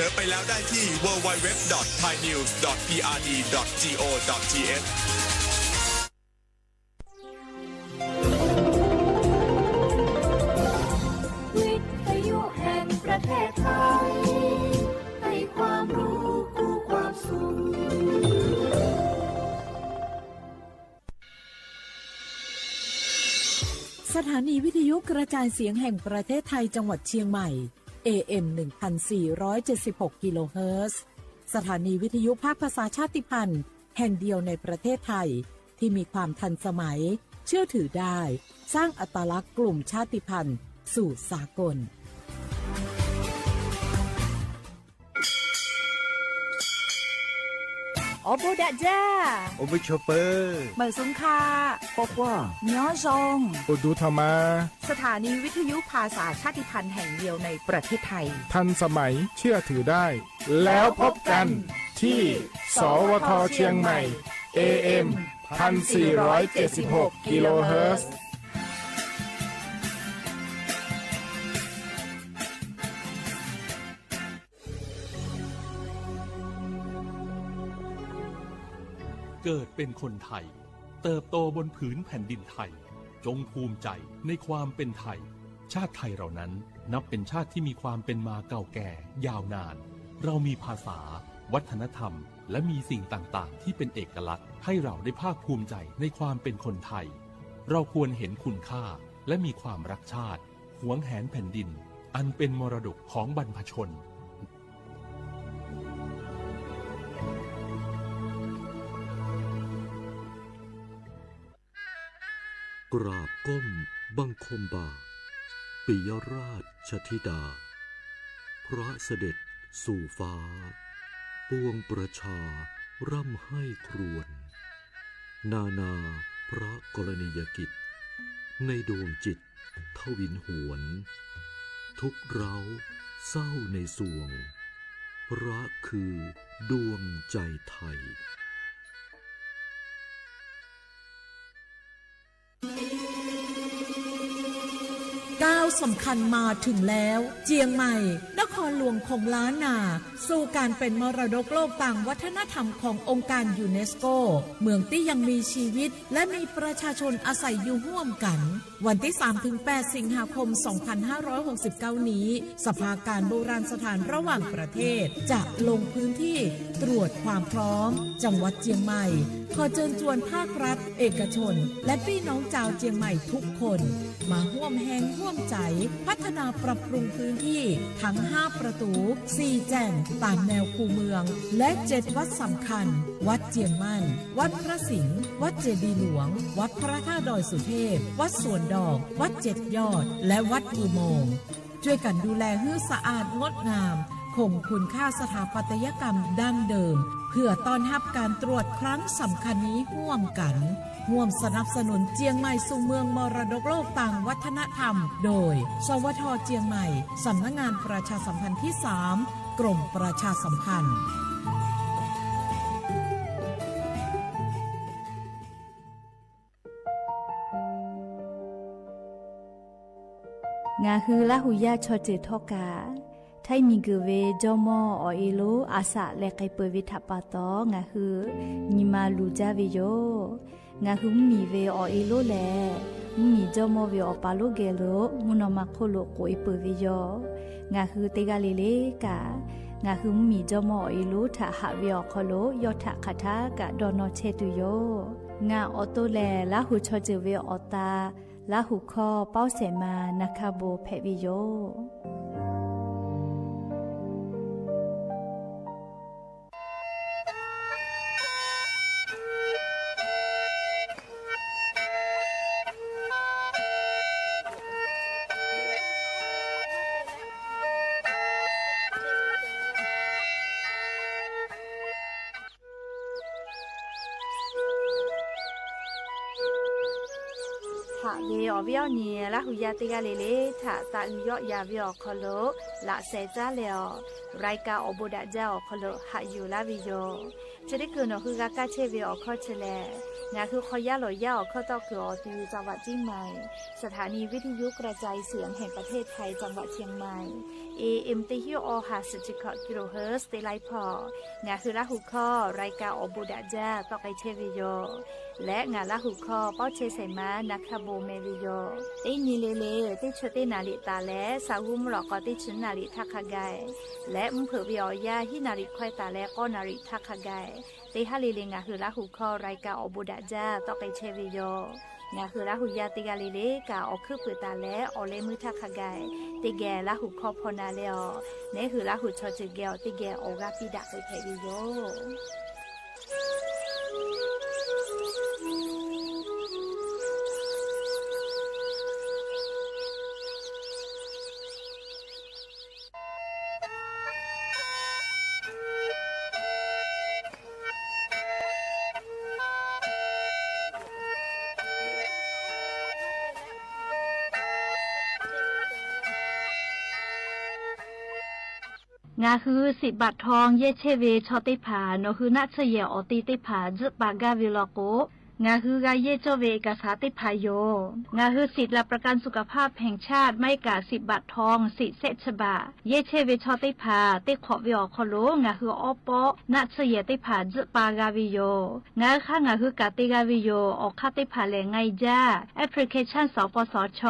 เสนอไปแล้วได้ที่ ดับเบิลยู ดับเบิลยู ดับเบิลยู ดอท ไทยนิวส์ ดอท พีอาร์ดี ดอท จี โอ ดอท ที เอช วิทยุแห่งประเทศไทย ให้ความรู้คู่ความสุข สถานีวิทยุกระจายเสียงแห่งประเทศไทยจังหวัดเชียงใหม่ เอ เอ็ม หนึ่งพันสี่ร้อยเจ็ดสิบหก กิโลเฮิรตซ์ สถานีวิทยุภาคภาษาชาติพันธุ์แห่งเดียวในประเทศไทย ที่มีความทันสมัย เชื่อถือได้ สร้างอัตลักษณ์กลุ่มชาติพันธุ์สู่สากล Awˬ bon daꞈ jaˇ. Awˬ bon chaw peuˬ. Meuˬ suhˍ hk'aˆ. K'awꞈ k'oˆ. Nyi awˬ zon. Awˬ duˬ htaꞈ ma. สถานีวิทยุภาษาชาติพันธุ์แห่งเดียวในประเทศไทย ทันสมัย เชื่อถือได้ แล้วพบกันที่ สวท เชียงใหม่ เอ เอ็ม พันสี่ร้อยเจ็ดสิบหก กิโลเฮิรตซ์ เกิดเป็นคนไทย เติบโตบนผืนแผ่นดินไทย จงภูมิใจในความเป็นไทย ชาติไทยเรานั้นนับเป็นชาติที่มีความเป็นมาเก่าแก่ยาวนาน เรามีภาษา วัฒนธรรม และมีสิ่งต่างๆ ที่เป็นเอกลักษณ์ ให้เราได้ภาคภูมิใจในความเป็นคนไทย เราควรเห็นคุณค่า และมีความรักชาติ หวงแหนแผ่นดิน อันเป็นมรดกของบรรพชน กราบก้มบังคมบาท ปิยราชธิดา พระเสด็จสู่ฟ้า ปวงประชาร่ำไห้ครวญ นานาพระกรณียกิจ ในดวงจิต ทวินหวน ทุกข์ร้าวเศร้าในสวง พระคือดวงใจไทย ก้าวสำคัญมาถึงแล้ว เจียงใหม่ นครหลวงของล้านนา สู่การเป็นมรดกโลกทางวัฒนธรรมขององค์การยูเนสโก เมืองที่ยังมีชีวิต และมีประชาชนอาศัยอยู่ร่วมกัน วันที่สามถึงแปด สิงหาคม สองพันห้าร้อยหกสิบเก้า นี้ สภาการโบราณสถานระหว่างประเทศ จะลงพื้นที่ตรวจความพร้อม จังหวัดเจียงใหม่ ขอเชิญชวนภาครัฐ เอกชน และปี้น้องจาวเจียงใหม่ทุกคน มาฮ่วมแฮงฮ่วมใจ๋ พัฒนาปรับปรุงพื้นที่ทั้งห้าประตู๋ สี่แจ่งตามแนวคูเมือง และเจ็ดวัดสำคัญ วัดเจียงมั่น วัดพระสิงห์ วัดเจดีย์หลวง วัดพระธาตุดอยสุเทพ วัดสวนดอก วัดเจ็ดยอด และวัดอุโมงค์ ช่วยกันดูแลหื้อสะอาดงดงาม คงคุณค่าสถาปัตยกรรมดั้งเดิม เพื่อต้อนรับการตรวจครั้งสำคัญนี้ฮ่วมกั๋น ฮ่วมสนับสนุนเจียงใหม่สู่เมืองมรดกโลกตางวัฒนธรรม โดย สวท เจียงใหม่ สำนักงานประชาสัมพันธ์ที่สาม กรมประชาสัมพันธ์ Ngaˬ hui Laˇ huˍ yaˇ chaw ceuˬ htawˇ kaꞈ, htaiˇ miˬguiˬ ve jawˇmawˇ awˬ e lonˉ a shaꞈ leh k'ai peuˬ ve htaꞈ pa taw, ngaˬ hui nyi ma luˬ jaˇ ve yoˬ. Ngaˬ hui mvuhˇmiˬ ve awˬ e lonˉ lehˬ, mvuhˇmiˬ jawˇmawˇ ve awˬ pa lonˉ geh lo mvuhˇ naw ma hk'oˆ lo k'oꞈ e peuˬ ve yoˬ. Ngaˬ hui teˇ g'aˇ le le kaꞈ, ngaˬ hui mvuhˇmiˬ jawˇmawˇ awˬ e lonˉ htaꞈ haꞈ ve awˬ hk'aw lo yawˇ htaꞈ hk'aˬ htaˇ kaꞈ dawˇ nawˇ chehˇ tuˬ yoˬ. Ngaˬ awˬ to lehˬ, Laˇ huˍ chaw ceuˬ ve awˬ ta, Laˇ huˍ hkawˇ Pawˇ shehˍ ma Naˍ hkaˇ bon hpehꞈ ve yoˬ. Haꞈ ve awˬ viˉ awˬ nyi Laˇ huˍ yaˇ teˇ g'aˇ le le htaꞈ taꞈ uiˍ yawˆ yan ve awˬ hk'aw lo, laꞈ sheh caˉ leh awˬ, รายการ awˬ bon daꞈ jaˇ awˬ hk'aw lo haꞈ yuˬ laˇ ve yoˬ. Chi teˇ kuiˬ nawˬ hui g'a kaˇ chehˇ ve awˬ hkawˇ chi lehˬ, ngaˬ hui hk'aw yaˇ lawˬ yaˇ awˬ hkawˇ tawˇ kuiˬ awˬ ti จังหวัดเชียงใหม่ สถานีวิทยุกระจายเสียงแห่งประเทศไทย จังหวัดเชียงใหม่ เอเอ็ม teˇ hinˉ awˬ ha suhˍ chi hkawꞈ กิโลเฮิรตซ์ teˇ laiˉ hpawˇ, ngaˬ hui Laˇ huˍ hkawˇ รายการ awˬ bon daꞈ jaˇ tawˆ k'ai chehˇ ve yoˬ. Leh ngaˬ Laˇ huˍ hkawˇ pawˇ chehˇ shehˍ ma na hkaˇ bon meh ve yoˬ. Teˇ nyi le le teˇ chi teˇ naˍ riˍ taˍ leh sa g'uˇ mvuhˇ lawꞈ k'aw teˇ chi naˍ riˍ htaˇ hk'a gaˬ, leh mvuhˇ hpeuꞈ ve awˬ yanˇ hiˉ naˍ riˍ hkawehˇ taˍ leh k'awˇ naˍ riˍ htaˇ hk'a gaˬ, teˇ haˉ le le ngaˬ hui Laˇ huˍ hkawˇ รายการ awˬ bon daꞈ jaˇ tawˆ k'ai chehˇ ve yoˬ. Ngaˬ hui Laˇ huˍ yaˇ teˇ g'aˇ le le kaꞈ awˬ hkuiˉ puiˍ taˍ leh awˬ leh meuˇ htaˇ hk'a gaˬ, teˇ geh Laˇ huˍ hkawˇ hpaw na leh awˬ, neˉ hui Laˇ huˍ chaw ceuˬ geh awˬ teˇ geh awˬ g'aˇ piˇ daꞈ k'ai hpehꞈ ve yoˬ. Ngaˬ hui สิบบาททอง yehˇ chehˇ ve chaw teˇ hpaˍ nawˬ hui naˆ tsuhˇ yehˬ awˬ te teˇ hpaˍ tzuhˆ pa gaˇ ve law k'o, ngaˬ hui g'a yehˇ cawˇ ve เอกสาร teˇ hpaˍ yoˬ. Ngaˬ hui สิทธิ์หลักประกันสุขภาพแห่งชาติ maiˉ kaꞈ สิบบาททอง สิทธิ์ เศษฉบับ yehˇ chehˇ ve chaw teˇ hpaˍ teˇ hk'awꞈ ve awˬ hk'aw lo ngaˬ hui awˉ pawˆ naˆ tsuhˇ yehˬ teˇ hpaˍ tzuhˆ pa g'a ve yoˬ. Ngaˬ hui hk'aˇ ngaˬ hui kaꞈ te g'a ve yoˬ. Awˬ hk'aˇ teˇ hpaˍ lehˬ, งานยาก application สปสช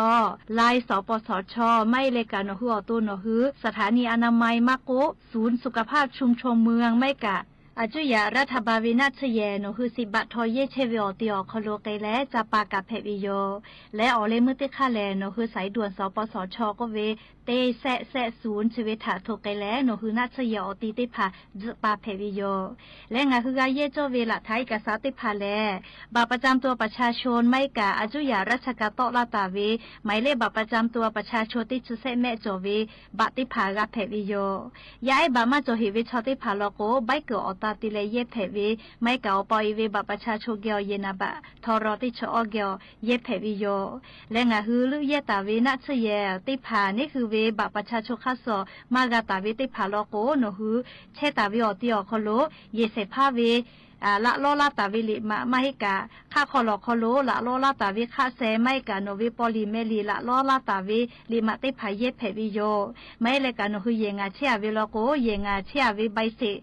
Line สปสช mail leh kaꞈ nawˬ hui awˬ to nawˬ hui สถานีอนามัย maˇ k'oˆ ศูนย์สุขภาพชุมชนเมือง maˇ heˆ kaꞈ อายุอยากรัฐบาล ve naˆ tsuhˇ yehˬ nawˬ hui สิบบาททอง yehˇ chehˇ ve awˬ te awˬ hk'aw lo k'ai leh ca pa kaꞈ hpehꞈ ve yoˬ. Leh awˬ leh meuˇ teˇ hk'aˇ lehˬ nawˬ hui สายด่วน สปสช k'oˆ ve เจ็ด เจ็ด ศูนย์ chi ve htaꞈ hto k'ai leh nawˬ hui naˆ tsuhˇ yehˬ awˬ te teˇ hpaˍ tzuhˆ pa hpehꞈ ve yoˬ. Leh ngaˬ hui g'a yehˇ cawˇ ve หลักฐาน เอกสาร teˇ hpaˍ lehˬ บัตรประจำตัวประชาชน maˇ heˆ kaꞈ อายุอยากราชการ tawˆ laˇ taˍ ve หมายเลขบัตรประจำตัวประชาชน teˇ chi sehˆ mehˆ cawˬ ve บัตร teˇ hpaˍ g'a hpehꞈ ve yoˬ. Yaˇ ehˉ บัตร maˇ cawˬ heꞈ ve chaw teˇ hpaˍ law k'o, ใบเกิด awˬ ta te leh yehˇ hpehꞈ ve, maˇ heˆ kaꞈ awˬ pa awˬ e ve บัตรประชาชน geh awˬ yehˬ naˍ baꞈ htaw raw teˇ chi awˇ geh awˬ yehˇ hpehꞈ ve yoˬ. Leh ngaˬ hui leuˆ yehˇ taˍ ve naˆ tsuhˇ yehˬ teˇ hpaˍ neˉ hui ve บัตรประชาชน hk'aˇ suh maˇ g'a taˍ ve teˇ hpaˍ law k'o, nawˬ hui chehˇ taˍ ve awˬ te awˬ hk'aw lo yehˬ shehˍ hpaˇ ve laꞈ lawˇ laˇ taˍ ve liꞈ maꞈ maˇ heˆ kaꞈ, hk'aˆ hk'aw lawˬ hk'aw lo laꞈ lawˇ laˇ taˍ ve hk'aˆ sheh maˇ heˆ kaꞈ nawˬ ve paw liꞈ meh liꞈ laꞈ lawˇ laˇ taˍ ve liꞈ maꞈ teˇ hpaˍ yehˇ hpehꞈ ve yoˬ. Maˇ heˆ leh kaꞈ nawˬ hui yehˬ ngaˬ chehˇ a ve law k'o, yehˬ ngaˬ chehˇ a ve ใบเสร็จ,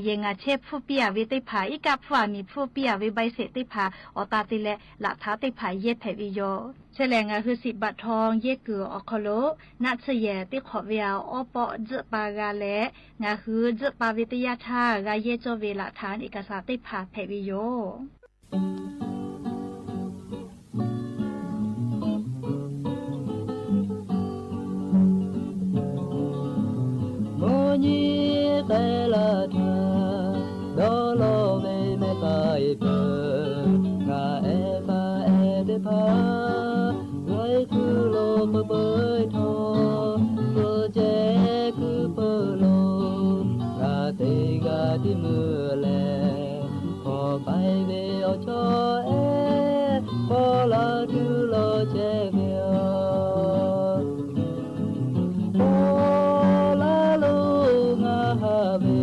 yehˬ ngaˬ chehˇ hpfuhˇ piˇ a ve teˇ hpaˍ, iˉ kaˆ hpfuhˇ a miˬ hpfuhˇ piˇ a ve ใบเสร็จ teˇ hpaˍ awˬ ta te leh laꞈ htaˇ tehteˇ hpaˍ yehˇ hpehꞈ ve yoˬ. Chi lehˬ ngaˬ hui สิบบาททอง yehˇ kuiˬ awˬ hk'aw lo naˆ tsuhˇ yehˬ teˇ hk'awꞈ ve awˬ awˉ pawˆ tzuhˆ pa g'a leh, ngaˬ hui tzuhˆ pa ve teˇ yanˇ htaˇ g'a yehˇ cawˇ ve หลักฐาน เอกสาร teˇ hpaˍ hpehꞈ ve yoˬ. Mvuhˇ nyi k'ai laˇ htaˇ, dawˇ law ve mehˆ k'ai peuˬ, ngaˬ ehˉ k'ai ehˉ teˇ hpaˍ, laiˉ kuiˬ lo peuˬ peuˬ htawˇ, suh ceh kuiˬ peuˬ lo, ngaˬ teˇ g'aˇ tiˉ meuˇ leh, hk'aw k'ai ve awˬ chawˇ ehˉ, paw laˇ tuˬ lawˬ chehˇ ve yoˬ. Paw laˇ lo ngaˬ haꞈ ve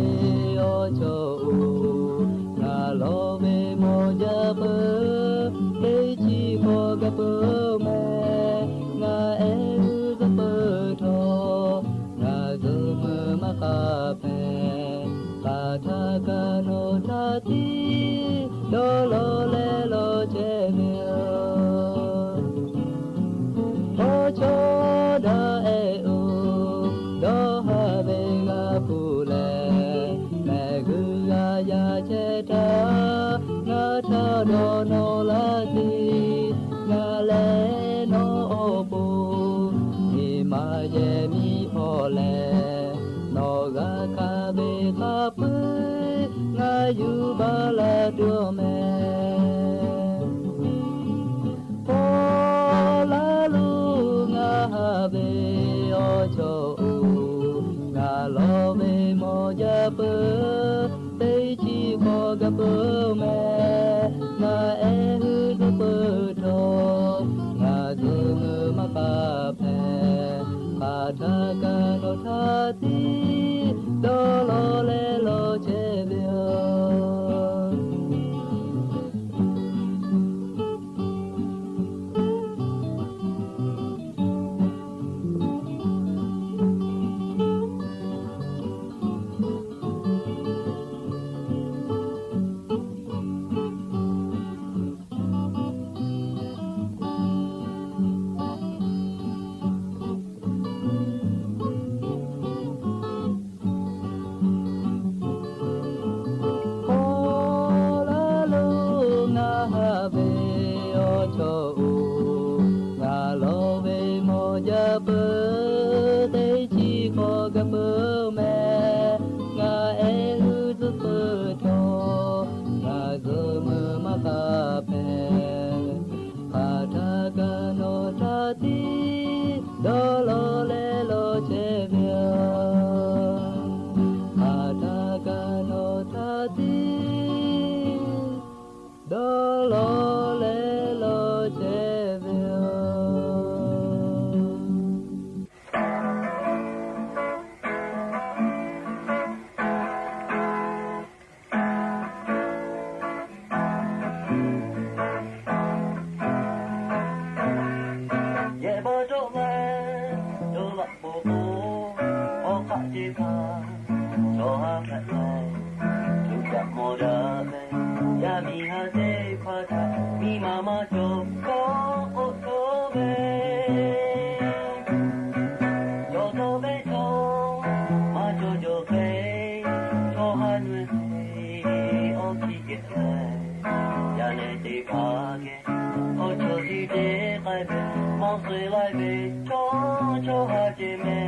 awˬ chawˇ-oˬ, ngaˬ lawˬ ve mawˬ jaˇ peuˬ, teˇ chi k'awꞈ gaˬ peuˬ mehˍ, ngaˬ ehˉ hui zuhˆ peuˬ htawˇ, ngaˬ zuhꞈ meuˇ maˇ k'a hpehꞈ, k'aˬ htaˇ kaꞈ nawˬ htaꞈ tiˉ dawˇ law leh lawˬ chehˇ ve yoˬ. Awˬ chawˇ daꞈ ehˉ-oˬ, dawˇ haˍ ve g'a hpuˇ leh, mehˆ g'uˇ g'a yaˇ chehˇ htaˇ, ngaˬ htaꞈ dawˇ nawˬ laˇ tiˉ, ngaˬ leh nawˬ awˬ pon nyi ma yehˬ miˇ hpawˇ leh, nawˬ g'a hkanˍ ve hk'a peu-eˬ ngaˬ yuˬ baˬ laˇ tuˬ mehˍ. Paw laˇ lo ngaˬ haꞈ ve awˬ chawˇ-oˬ, ngaˬ lawˬ ve mawˬ jaˇ peuˬ, teˇ chi k'awꞈ gaˬ peuˬ mehˍ, ngaˬ ehˉ hui zuhˆ peuˬ htawˇ, ngaˬ zuhꞈ meuˇ maˇ k'a hpehꞈ, k'aˬ htaˇ kaꞈ nawˬ htaꞈ htaˇ tiˉ dawˇ law leh law chehˇ ve yoˬ. Hk'aw laˇ lo ngaˬ haꞈ ve awˬ chawˇ oˬ, ngaˬ lawˬ ve mawˬ jaˇ peuˬ, teˇ chi hk'aw gaˬ peuˬ mehˍ. Ngaˬ ehˉ g'uˇ tcuhˉ peuˬ htawˇ, ngaˬ zuhꞈ meuˇ maˇ k'a hpehꞈ. Hk'aˬ htaˇ kaꞈ nawˬ htaˇ tiˉ dawˇ law leh law chehˇ ve yoˬ. Hk'aˬ htaˇ kaꞈ nawˬ htaˇ tiˉ dawˇ law leh law chehˇ ve yoˬ. Yehˬ baˆ cawˆ leh, cawˬ laꞈ k'oˍ k'o, awˬ hk'aˆ ceˇ hpaˇ, chaw ha hpehꞈ leh, tuꞈ daꞈ mawˬ daꞈ leh, yaˇ miˇ ha teˇ hpaˍ htaꞈ miˇ ma maˇ cawˬ hkawˇ k'oˆ cawˇ ve. Cawˬ cawˬ ve chaw, maˇ cawˬ cawˬ hk'e, chaw ha nyi ve hk'e, awˬ hkiˇ geh leh, yaˇ nehˬ teˇ hpaˍ geh, awˬ chaw tiˉ te k'ai ve, mawˬ suh laiˉ ve chaw, chaw ha ceˇ mehˍ.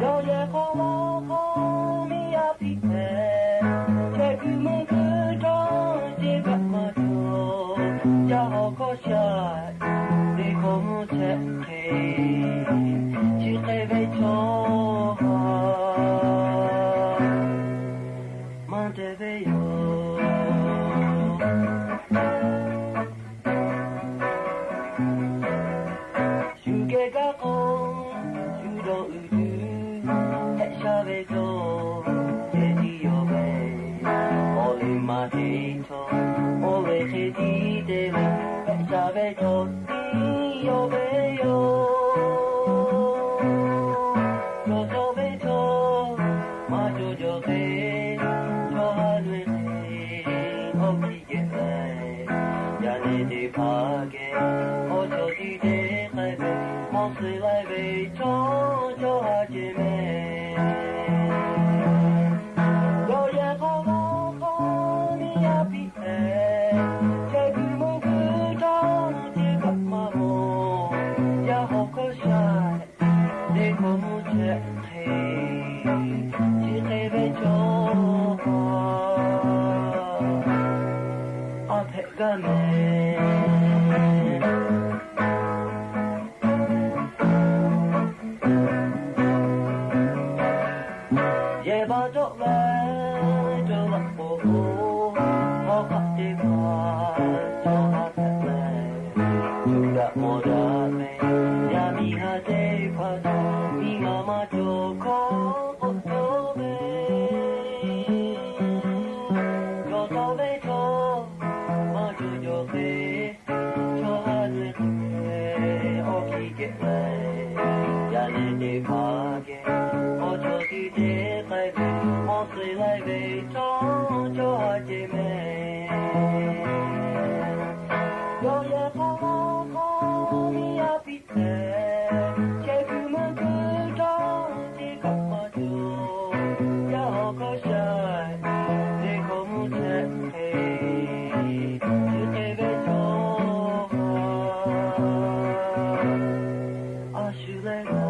Yawˇ yehˬ hk'aw lo hk'aw miˇ yaˇ piˇ hpehꞈ, chehˇ kuiˬ meuˇ kuiˬ chaw ceˇ kaꞈ maˇ cawˬ, yaˇ hawˬ hkawˇ shaˍ, teˇ hkawˇ mvuhˇ chehˇ hk'e, chi hk'e ve chaw ha maˇ te ve yoˬ. Shu geh gaˇ k'o, shu dawˇ uiˍ tuˬ, hpehꞈ sha ve chaw, hk'e tiˉ yawˇ ve, awˬ liˇ maˇ te chaw, oˇ ve hk'e tiˉ te ve, hpehꞈ sha ve chaw tiˉ yawˇ ve yoˬ. Cawˬ cawˬ ve chaw, maˇ cawˬ cawˬ hk'e, chaw ha nyi ve hk'e, awˬ hkiˇ geh leh, yaˇ nehˬ teˇ hpaˍ geh, awˬ chaw tiˉ te k'ai ve, mawˬ suh laiˉ ve chaw, chaw ha ceˇ mehˍ. Yawˇ yehˬ hk'aw lo hk'aw miˇ yaˇ piˇ hpehꞈ, chehˇ kuiˬ meuˇ kuiˬ chaw ceˇ kaꞈ maˇ mawˬ, yaˇ hawˬ hkawˇ shaˍ, teˇ hkawˇ mvuhˇ chehˇ hk'e, chi hk'e ve chaw ha, a hpehꞈ gaˇ mehˍ. Yehˬ baˆ cawˆ leh, cawˬ laꞈ k'oˍ k'o, hawˉ hk'aˆ teˇ hpaˍ, chaw ha hpehꞈ leh, tuꞈ daꞈ mawˬ daꞈ ve, yaˇ miˇ ha teˇ hpaˍ htaꞈ miˇ ma maˇ cawˬ hkawˇ k'oˆ cawˇ ve. Cawˬ cawˬ ve chaw, maˇ cawˬ cawˬ hk'e, chaw ha nyi ve hk'e, awˬ hkiˇ geh leh, yaˇ nehˬ teˇ hpaˍ geh, awˬ chaw tiˉ te k'ai ve, mawˬ suh laiˉ ve chaw, chaw ha ceˇ mehˍ. Yawˇ yehˬ hk'aw lo hk'aw miˇ yaˇ piˇ hpehꞈ, chehˇ kuiˬ meuˇ kuiˬ chaw ceˇ kaꞈ maˇ cawˬ, yaˇ hawˬ hkawˇ shaˍ, teˇ hkawˇ mvuhˇ chehˇ hk'e, chi hk'e ve chaw ha, a shu leh g'a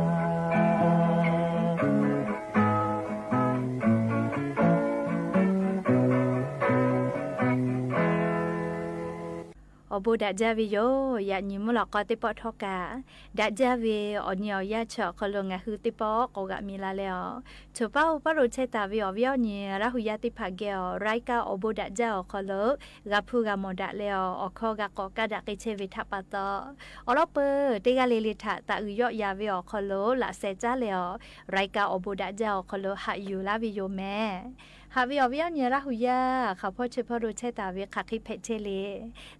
Awˬ bon daꞈ jaˇ ve yoˬ. Yaꞈ nyi mvuhˇ lawꞈ k'aw teˇ pawˆ htawˇ kaꞈ daꞈ jaˇ ve awˬ nyi awˬ yanˇ chi awˬ hk'aw lo ngaˬ hui teˇ pawˆ k'awꞈ g'aꞈ mi la leh a, choˬ paˉ oˇ paˉ lo chehˇ taˍ ve awˬ viˉ awˬ nyi Laˇ hu yaˇ teˇ hpaˍ geh awˬ รายการ awˬ bon daꞈ jaˇ awˬ hk'aw lo g'a hpuˇ g'a mawˬ daꞈ leh a, awˬ hkawˇ g'a k'awꞈ kaˇ daꞈ k'ai chehˇ ve htaꞈ pa taw, awˬ lawn peuˬ teˇ g'aˇ le le htaꞈ taꞈ uiˍ yawˆ yan ve awˬ hk'aw lo laꞈ sheh caˉ leh a, รายการ awˬ bon daꞈ jaˇ awˬ hk'aw lo haꞈ yuˬ laˇ ve yoˬ mehˍ. Haꞈ ve awˬ viˉ awˬ nyi Laˇ hu yaˇ hk'aˬ hpawˇ chi hpawˇ lo chehˇ taˍ ve hk'aˬ hk'e hpehꞈ chehˇ le.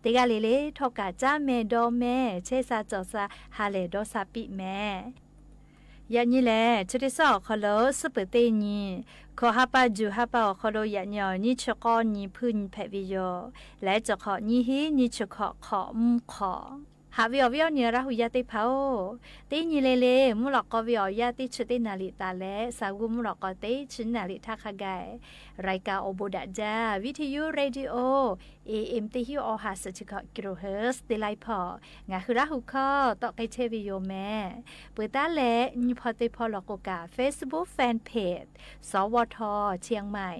Teˇ g'aˇ le le htawˇ kaꞈ caˉ meh dawˇ meh chehˇ sha cawˬ sha ha lehˬ dawˇ sha piˇ mehˍ. Yaꞈ nyi lehˬ, chi teˇ suhˉ awˬ hk'aw lo suhˉ peuˬ teˇ nyi, hkawꞈ ha pa juˬ ha pa awˬ hk'aw lo yaꞈ nyi awˬ nyiˇ chi k'awˇ nyi hpuiˇ nyi hpehꞈ ve yoˬ. Leh cawˬ hk'awꞈ nyiˇ hinˉ nyiˇ chi hkawꞈ hk'awꞈ mvuhˇ hk'awꞈ. Haꞈ ve awˬ viˉ awˬ nyi Laˇ hu yaˇ teˇ hpaˍ-oˬ, teˇ nyi le le mvuhˇ lawꞈ k'aw ve awˬ yanˇ teˇ chi teˇ naˍ riˍ taˍ leh, sa g'uˇ mvuhˇ lawꞈ k'aw teˇ chi naˍ riˍ htaˇ hk'a gaˬ รายการ awˬ bon daꞈ jaˇ วิทยุ เรดิโอ เอเอ็ม teˇ hinˉ awˬ ha suhˍ chi hkawꞈ กิโลเฮิรตซ์ teˇ laiˉ hpawˇ ngaˬ hui Laˇ hu hkawˇ tawˆ k'ai chehˇ ve yoˬ mehˍ. Peuˬ taˉ leh nyi hpawˇ teˇ hpawˇ lawˬ k'o kaꞈ Facebook fanpage สวท เชียงใหม่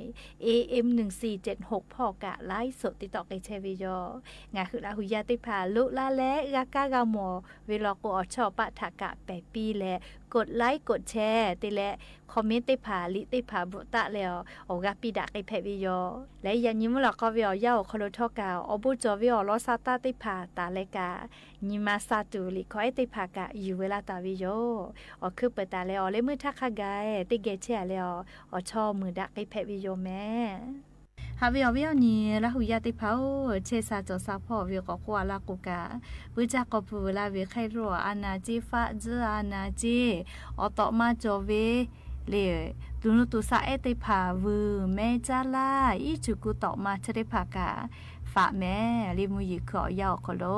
เอเอ็ม หนึ่งสี่เจ็ดหก hpawˇ kaꞈ ไลฟ์สด te tawˆ k'ai chehˇ ve yoˬ. Ngaˬ hui Laˇ hu yaˇ teˇ hpaˍ loꞈ la leh g'a kaˇ g'a mawˬ ve law k'o, awˬ chawˇ awˬ paˆ htaꞈ kaꞈ pehˬ piˇ leh, กดไลค์ กดแชร์ te leh comment teˇ hpaˍ liꞈ teˇ hpaˍ bvuhꞈ taˆ leh a, awˬ g'aˇ piˇ daꞈ k'ai hpehꞈ ve yoˬ. Leh yaꞈ nyi mvuhˇ lawꞈ k'aw ve awˬ yanˇ awˬ hk'aw lo htawˇ kaꞈ awˬ bon cawˬ ve awˬ lawn sha taˇ teˇ hpaˍ taˍ leh kaꞈ, nyi ma sha tuˬ liꞈ hkawꞈ ehˉ teˇ hpaˍ kaꞈ yuˬ ve laˇ taˍ ve yoˬ. Awˬ hkui peuˬ taˍ leh awˬ leh meuˇ htaˇ hk'a gaˬ teˇ geh chehˇ a leh a, awˬ chawˇ meuˬ daꞈ k'ai hpehꞈ ve yoˬ mehˍ. Haꞈ ve awˬ viˉ awˬ nyi Laˇ hu yaˇ teˇ hpaˍ-oˬ, chehˇ sha cawˬ sha hpawˇ ve k'awꞈ k'oˆ a laˇ k'o kaꞈ, puiˇ caˇ k'aw pui vuiˬ la ve hk'e lo a na ceˇ, faˆ tzuhˇ a na ceˇ, awˬ tawꞈ ma cawˬ ve le, tuˬ nuˇ tuˬ sha ehˉ teˇ hpaˍ vuiˬ mehˇ caˇ laˇ, iˉ cuˬ kuˬ tawꞈ ma chi teˇ hpaˍ kaꞈ faꞈ mehˍ le. Mvuhˇ yeˬ hkui awˬ yanˇ awˬ hk'aw lo,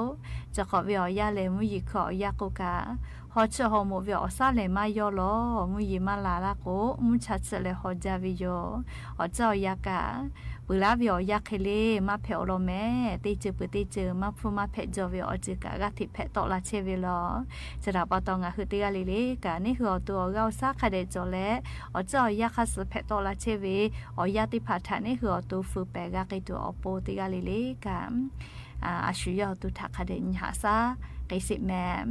cawˬ hk'awꞈ ve awˬ yanˇ lehˬ mvuhˇ yeˬ hkui awˬ yanˇ k'o kaꞈ, haw chiˇ haw moꞈ ve awˬ shaˉ lehˬ maˇ yawˇ lawˬ. Mvuhˇ yeˬ maˇ la laˇ k'o, mvuhˇ cha chiˇ leh haw jaˇ ve yoˬ. Awˬ ceuˬ awˬ yaˇ kaꞈ, peuˬ laˇ ve awˬ yanˇ hk'e le maˇ hpehꞈ awˬ lawn mehˍ. Teˇ ceuˬ peuˬ teˇ ceuˬ maˇ hpfuhˇ maˇ hpehꞈ jaw ve awˬ ceuˬ kaꞈ g'aˇ hteꞈ hpehꞈ tawˆ la chehˇ ve law. Chi htaꞈ pa taw ngaˬ hui teˇ g'aˇ le le kaꞈ, neˇ hui awˬ to awˬ g'aˇ awˬ shaˉ hk'a dehꞈ cawˬ leh, awˬ ceuˬ awˬ yaˇ hk'a suh hpehꞈ tawˆ la chehˇ ve awˬ yanˇ teˇ hpaˍ htaꞈ neˇ hui awˬ to feu pehˍ g'a k'ai tuˬ awˬ pon teˇ g'aˇ le le kaꞈ, a shu yawˇ awˬ to htaꞈ hk'a dehꞈ nyi haꞈ shaˉ k'ai sheˍ mehˍ.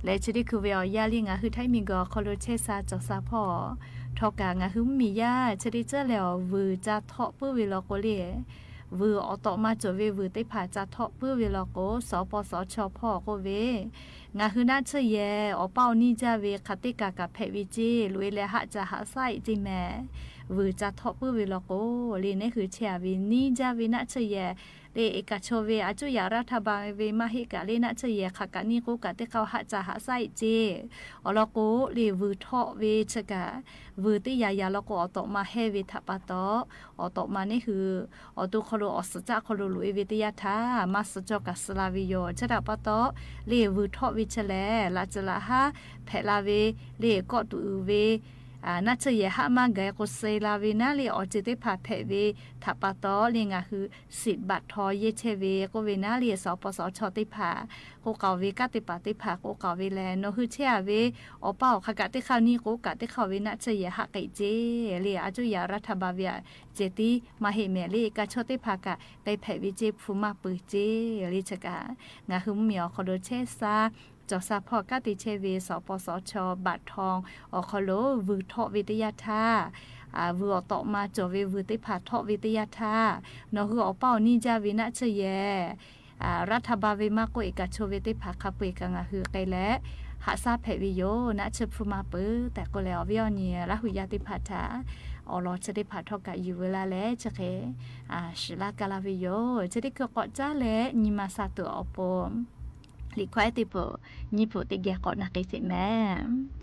Leh chi teˇ hkui ve awˬ yanˇ le ngaˬ hui Htaiˇ miˬguiˬ awˬ hk'aw lo chehˇ sha cawˬ sha hpawˇ, htawˇ kaꞈ ngaˬ hui mvuhˇmiˬ yaˇ chi teˇ ceuˬ leh awˬ vuiˬ ca htawˆ puiˉ ve law k'o le, vuiˬ awˬ tawꞈ ma cawˬ ve vuiˬ teˇ hpaˍ ca htawˆ puiˉ ve law k'o, sawˍ paw sawˍ chaw hpawˇ k'oˆ ve, ngaˬ hui naˆ tsuhˇ yehˬ awˬ paˇ awˬ niˇ jaˇ ve hk'aˬ teˇ kaˬ kaꞈ hpehꞈ ve ceˇ loꞈ-e leh haˆ ca haꞈ shaˉ-e ceˇ mehˍ. Vuiˬ ca htawˆ puiˉ ve law k'o, le neˇ hui chehˇ a ve niˇ jaˇ ve naˆ tsuhˇ yehˬ le, e kaꞈ chaw ve a cuˇ yaꞈ raˇ htaˇ ba ve maˇ heˆ kaꞈ le, naˆ tsuhˇ yehˬ hk'aˬ kaꞈ niˇ k'oˆ kaꞈ teˇ hk'aˇ haˆ ca haꞈ shaˉ-e ceˇ. Awˬ lawn k'o, le vuiˬ htawˆ ve chi kaꞈ, vuiˬ teˇ yaꞈ yaꞈ law k'o awˬ tawꞈ ma hehnˇ ve htaꞈ pa taw, awˬ tawꞈ ma neˇ hui awˬ to hk'aw lo awˬ suhˍ caˆ hk'aw lo loꞈ-e ve teˇ yanˇ htaˇ, maˇ suh cawˇ kaꞈ suh la ve yoˬ. Chi htaꞈ pa taw, le vuiˬ htawˆ ve chi lehˬ, laꞈ ceuˬ laꞈ haˉ hpehꞈ la ve, le kawˆ tuˬ uiˍ ve naˆ tsuhˇ yehˬ haˆ maˇ gaˬ-e k'o, suh la ve naˉ le awˬ ceuˬ teˇ hpaˍ hpehꞈ ve htaꞈ pa taw, le ngaˬ hui siꞈ baꞈ htaw yehˇ chehˇ ve k'oˆ ve naˉ le, sawˍ paw sawˍ chaw teˇ hpaˍ k'oˆ k'aoˍ ve, kanˉ te paˍ teˇ hpaˍ k'oˆ k'aoˍ ve lehˬ, nawˬ hui chehˇ a ve awˬ paˇ awˬ hk'aˬ kaꞈ teˇ hk'aˇ niˇ k'oˆ kaꞈ teˇ hk'aˇ ve naˆ tsuhˇ yehˬ haˆ k'ai ceˇ le, a cuˇ yaꞈ raˇ htaˇ ba ve a ceh tiˉ maˇ heˆ mehˍ le, kaꞈ chaw teˇ hpaˍ kaꞈ k'ai hpehꞈ ve ceˇ, hpu maˇ peuˬ ceˇ le. Chi kaꞈ ngaˬ hui mvuhˇmiˬ awˬ hk'aw lo chehˇ sha cawˬ sha hpawˇ kanˉ te chehˇ ve sawˍ paw sawˍ chaw baꞈ htaw awˬ hk'aw lo vuiˬ htawˆ ve teˇ yanˇ htaˇ, vuiˬ awˬ tawꞈ ma cawˬ ve vuiˬ teˇ hpaˍ htawˆ ve teˇ yanˇ htaˇ, nawˬ hui awˬ paˇ awˬ niˇ jaˇ ve naˆ tsuhˇ yehˬ raˇ htaˇ ba ve maˇ k'oˆ, e kaꞈ chaw ve teˇ hpaˍ hk'a peu-eˬ kaꞈ ngaˬ hui k'ai leh haꞈ shaˉ hpehꞈ ve yoˬ. Naˆ tsuhˇ hpu maˇ peuˬ tehꞈ k'oˆ leh, awˬ viˉ awˬ nyi Laˇ hu yaˇ teˇ hpaˍ htaꞈ awˬ lawn chi teˇ hpaˍ htawˇ kaꞈ yuˬ veu laˇ leh chi hk'e shiˍ laˇ kaˇ laˇ ve yoˬ. Chi teˇ hkui k'awꞈ caˉ leh nyi ma sha tuˬ awˬ pon, liꞈ hkawˇ ehˉ teˇ pawˆ nyiˇ pawˆ teˇ geh k'awꞈ na k'ai sheˍ mehˍ.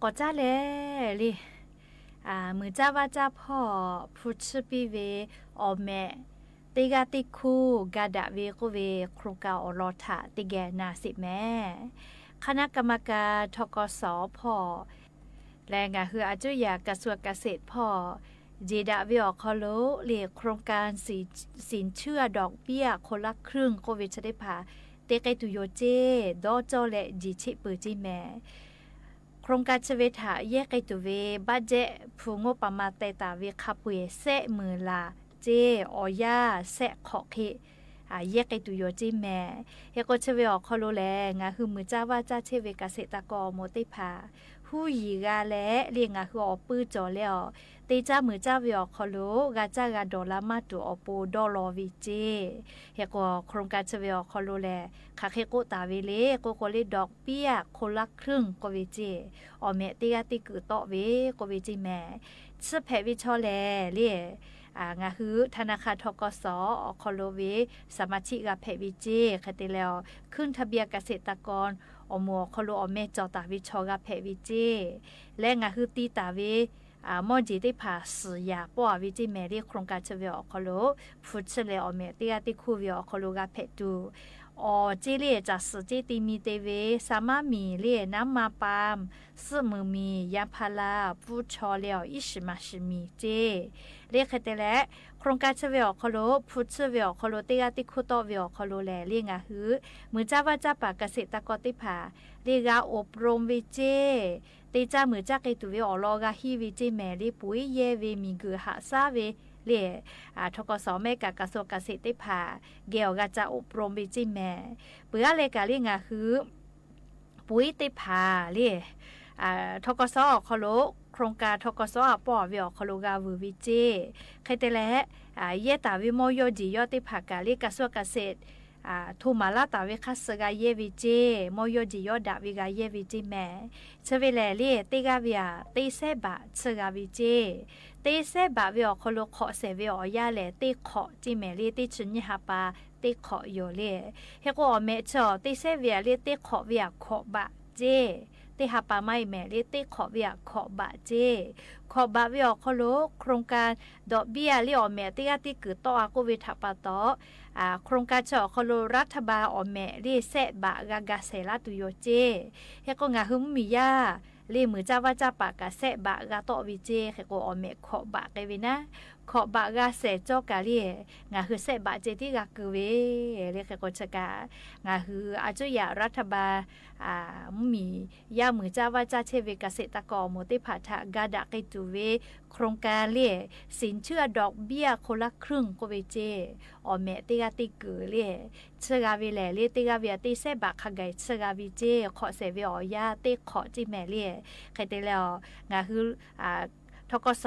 K'awꞈ caˉ leh le, muiˬ caˇ vaˇ caˇ hpawˇ hpu chiˇ piˇ ve awˬ meh teˇ g'aˇ teˇ hkuˇ ga daꞈ ve k'oˆ ve โครงการ awˬ lawn htaꞈ teˇ geh na sheˍ mehˍ. คณะกรรมการ ทกส hpawˇ lehˬ, ngaˬ hui a cuˇ yaꞈ กระทรวงเกษตร hpawˇ jeˬ daꞈ ve awˬ hk'aw lo le โครงการ สินเชื่อดอกเบี้ยคนละครึ่ง k'oˆ ve chi teˇ hpaˍ te k'ai tuˬ yoˬ ceˇ. Dawˇ cawˇ leh jeˬ cheˆ peuˬ ceˇ mehˍ. โครงการ chi ve htaꞈ yehˇ k'ai tuˬ ve บัดเจ็ต hpu งบประมาณ teh taˍ ve hk'a peu-eˬ sehˆ meunˍ laˬ ceˇ. Awˬ yanˇ sehˆ hk'awꞈ hk'e yehˇ k'ai tuˬ yoˬ ceˇ mehˍ. Hk'e k'o chi ve awˬ hk'aw lo lehˬ, ngaˬ hui muiˬ caˇ vaˇ caˇ chehˇ ve เกษตรกร awˬ moˍ teˇ hpaˍ huˉ yiˍ g'a leh le ngaˬ hui awˬ puiˇ cawˬ leh awˬ te caˇ muiˬ caˇ ve awˬ hk'aw lo g'a caˇ g'a dawˬ la maˇ tuˬ awˬ pon dawˇ law ve ceˇ. Hk'e k'o โครงการ chi ve awˬ hk'aw lo lehˬ, hk'aˬ hk'e k'oˆ taˍ ve le k'oˆ k'o le ดอกเบี้ยคนละครึ่ง k'oˆ ve ceˇ. Awˬ mehꞈ teˇ g'aˇ teˇ kuiˬ tawˆ ve k'oˆ ve ceˇ mehˍ. Tsuhˇ hpehꞈ ve chaw lehˬ le, ngaˬ hui ธนาคาร ทกส awˬ hk'aw lo ve สมาชิก g'a hpehꞈ ve ceˇ. Hk'e te leh awˬ ขึ้นทะเบียนเกษตรกร awˬ moˍ awˬ hk'aw lo awˬ meh cawˬ taˍ ve chaw g'a hpehꞈ ve ceˇ. Leh ngaˬ hui ti taˍ ve mawˇ jeˬ teˇ hpaˍ suhˍ yaˍ pawˆ-a ve ceˇ mehˍ le โครงการ chi ve awˬ hk'aw lo hpu chi leh awˬ mehꞈ teˇ g'aˇ teˇ hkuˇ ve awˬ hk'aw lo g'a hpehꞈ tuˬ, awˬ ceˇ le caˬ suhˍ ceˇ te mi te ve สารมาณมี le น้ำมันปาล์ม suhˆ meunˍ miˬ ยางพารา pfuhˇ chaw leh awˬ iˉ shiˍ maˍ shiˍ miˬ ceˇ. Le hk'e te leh โครงการ chi ve awˬ hk'aw lo hpu chi ve awˬ hk'aw lo teˇ g'aˇ teˇ hkuˇ tawˆ ve awˬ hk'aw lo lehˬ le ngaˬ hui muiˬ caˇ vaˇ caˇ paˍ เกษตรกร teˇ hpaˍ le g'a อบรม ve ceˇ. Te caˇ muiˬ caˇ k'ai tuˬ ve awˬ lawn g'a hiˇ ve ceˇ mehˍ le. Puiˉ yehˇ ve miˬguiˬ haꞈ shaˉ ve le ทกส mehˆ kaꞈ กระทรวงเกษตร teˇ hpaˍ geh awˬ g'a ca อบรม ve ceˇ mehˍ. Peuˬ aˉ leh kaꞈ le ngaˬ hui puiˉ teˇ hpaˍ le ทกส awˬ hk'aw lo โครงการ ทกส a pawˆ ve awˬ hk'aw lo g'a vuiˬ ve ceˇ. Hk'e te leh yehˇ taˍ ve mawˇ yawˇ jeˬ yawˇ teˇ hpaˍ kaꞈ le กระทรวงเกษตร hto maˍ laˇ taˍ ve hk'aˇ suh g'a yehˇ ve ceˇ. Mawˇ yawˇ jeˬ yawˇ daꞈ ve g'a yehˇ ve ceˇ mehˍ. Chi ve lehˬ le teˇ g'aˇ ve aꞈ teˇ sehˉ baꞈ tsuhˇ g'a ve ceˇ. Teˇ sehˉ baꞈ ve awˬ hk'aw lo hk'awꞈ shehˍ ve awˬ yanˇ lehˬ teˇ hk'awꞈ ceˇ mehˍ le. Teˇ chi nyiˇ ha pa teˇ hk'awꞈ yoˬ le. Hk'e k'o awˬ mehꞈ chi awˬ teˇ sehˉ ve aꞈ le teˇ hk'awꞈ ve aꞈ hkawꞈ baꞈ ceˇ. Teˇ ha pa maˇ heˆ mehˍ le teˇ hk'awꞈ ve aꞈ hkawꞈ baꞈ ceˇ. Hkawꞈ baꞈ ve awˬ hk'aw lo โครงการ ดอกเบี้ย le awˬ mehꞈ teˇ g'aˇ teˇ kuiˬ tawˆ-a k'oˆ ve htaꞈ pa taw, โครงการ chi awˬ hk'aw lo รัฐบาล awˬ mehꞈ le sehˆ baꞈ g'a ga shehˍ laˇ tuˬ yoˬ ceˇ. Hk'e k'o ngaˬ hui mvuhˇmiˬ yaˇ le muiˬ caˇ vaˇ caˇ paˍ kaꞈ sehˆ baꞈ g'a tawˆ ve ceˇ. Hk'e k'o awˬ mehꞈ hkawꞈ baꞈ k'ai ve naˉ, hkawꞈ baꞈ g'a shehˍ cawˇ kaꞈ le ngaˬ hui sehˆ baꞈ ceh tiˉ g'a keu ve le. Hk'e k'o chi kaꞈ ngaˬ hui a cuˇ yaꞈ รัฐบาล mvuhˇmiˬ yaˇ muiˬ caˇ vaˇ caˇ chehˇ ve เกษตรกร awˬ moˍ teˇ hpaˍ htaꞈ ga daꞈ k'ai tuˬ ve โครงการ le สินเชื่อดอกเบี้ยคนละครึ่ง k'oˆ ve ceˇ. Awˬ mehꞈ teˇ g'aˇ teˇ kuiˬ le tsuhˇ g'a ve lehˬ le teˇ g'aˇ ve aꞈ teˇ sehˉ baꞈ hk'a gaˬ tsuhˇ g'a ve ceˇ. Hk'awꞈ shehˍ ve awˬ yanˇ teˇ hk'awꞈ ceˇ mehˍ le. Hk'e te leh awˬ ngaˬ hui ทกส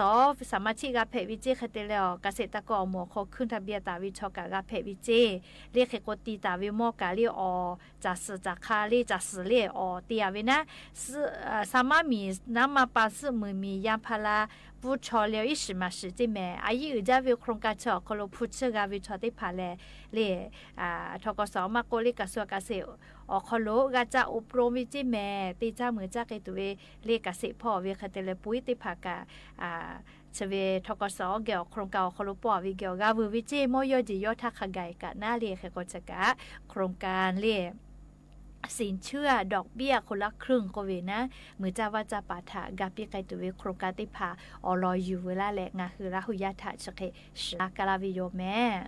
สมาชิก g'a hpehꞈ ve ceˇ. Hk'e te leh awˬ เกษตรกร awˬ moˍ awˬ hk'aw ขึ้นทะเบียน taˍ ve chaw kaꞈ g'a hpehꞈ ve ceˇ. Le hk'e k'o ti taˍ ve mawˇ kaꞈ le awˬ caˬ suhˍ caˬ hk'a le caˬ suhˍ le awˬ te-a ve naˉ, สารมาณมี น้ำมันปาล์ม suhˆ meunˍ miˬ ยางพารา pfuhˇ chaw leh awˬ iˉ shiˍ maˍ shiˍ ceˇ mehˍ. A yiˉ uiˍ jaˇ ve โครงการ chi awˬ hk'aw lo hpu tsuhˇ g'a ve chaw teˇ hpaˍ lehˬ le ทกส maˇ k'oˆ le กระทรวงเกษตร awˬ hk'aw lo g'a ca อบรม ve ceˇ mehˍ. Teˇ caˇ muiˬ caˇ k'ai tuˬ ve le เกษตร hpawˇ ve hk'e te leh puiˉ teˇ hpaˍ kaꞈ chi ve ทกส geh awˬ โครงการ awˬ hk'aw lo pawˆ-a ve geh awˬ g'a vuiˬ ve ceˇ. Mawˇ yawˇ jeˬ yawˇ htaˇ hk'a gaˬ kaꞈ naˉ le. Hk'e k'o chi kaꞈ โครงการ le สินเชื่อดอกเบี้ยคนละครึ่ง k'oˆ ve naˉ, muiˬ caˇ vaˇ caˇ paˍ htaꞈ ga piˇ k'ai tuˬ ve โครงการ teˇ hpaˍ awˬ lawn yuˬ veu laˇ leh ngaˬ hui Laˇ huˍ yaˇ htaꞈ chi hk'e shiˍ la ka laˇ ve yoˬ mehˍ.